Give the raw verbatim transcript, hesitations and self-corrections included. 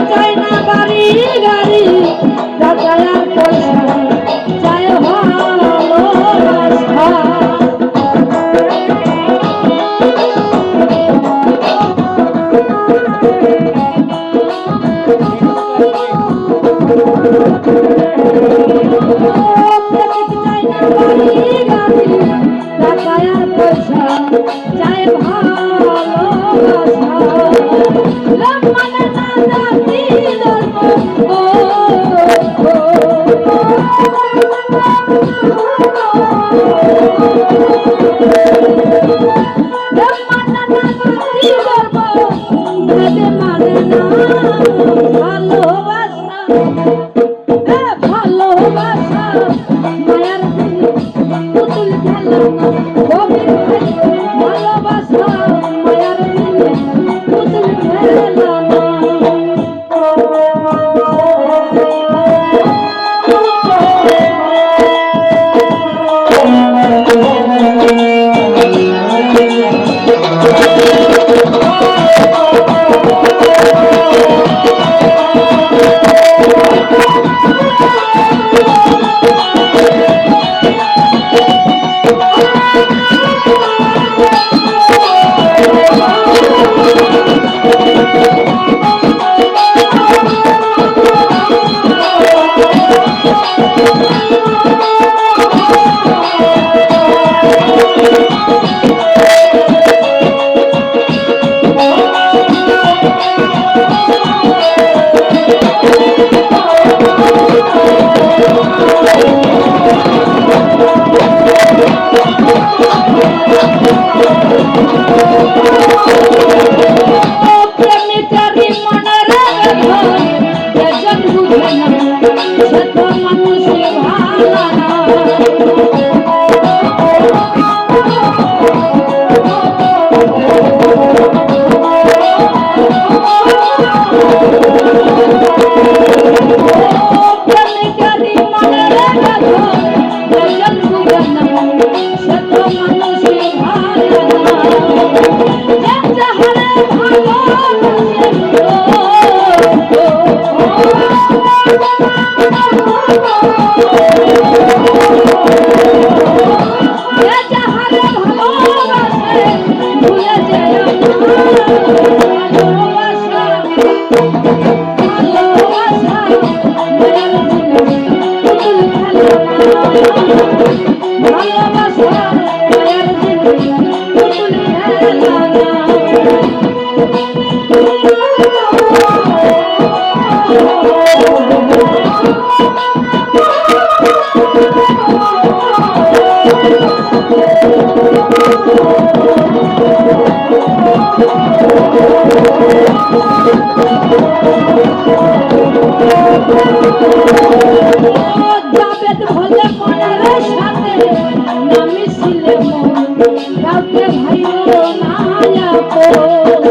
চাই না বাড়ি গাড়ি, টাকা আর পয়সা, চাই ভালোবাসা। চাই না বাড়ি গাড়ি, টাকা আর পয়সা, চাই ভালোবাসা। লোভ মানে না জাতি ধর্ম, ও, ও, ও। লোভ মানে না জাতি ধর্ম, ভেদ মানে না ভালোবাসা। এ ভালোবাসা, মায়ার দিন, পুতুল খেলনা, গভীর প্রেম, ভালোবাসা, মায়ার দিন, পুতুল খেলনা। প্রেমিকারি মনর ব্যথা, যে জন বুঝে না, সে তো মানুষ ভালা না। প্রেমিকারি মনর ব্যথা, যে জন বুঝে না, সে তো মানুষ ভালা না। যে যাহারে ভালোবাসে, ও, ও, ও। যে যাহারে ভালোবাসে, ভুলে যায় আমার ভালোবাসা। ভালোবাসা, মায়ার দিন, পুতুল খেলনা। ভালোবাসা, মায়ার দিন, পুতুল খেলনা। জাবেদ বলে মনের সাথে না মিশলে মন, কাউকে ভাইও না আপন।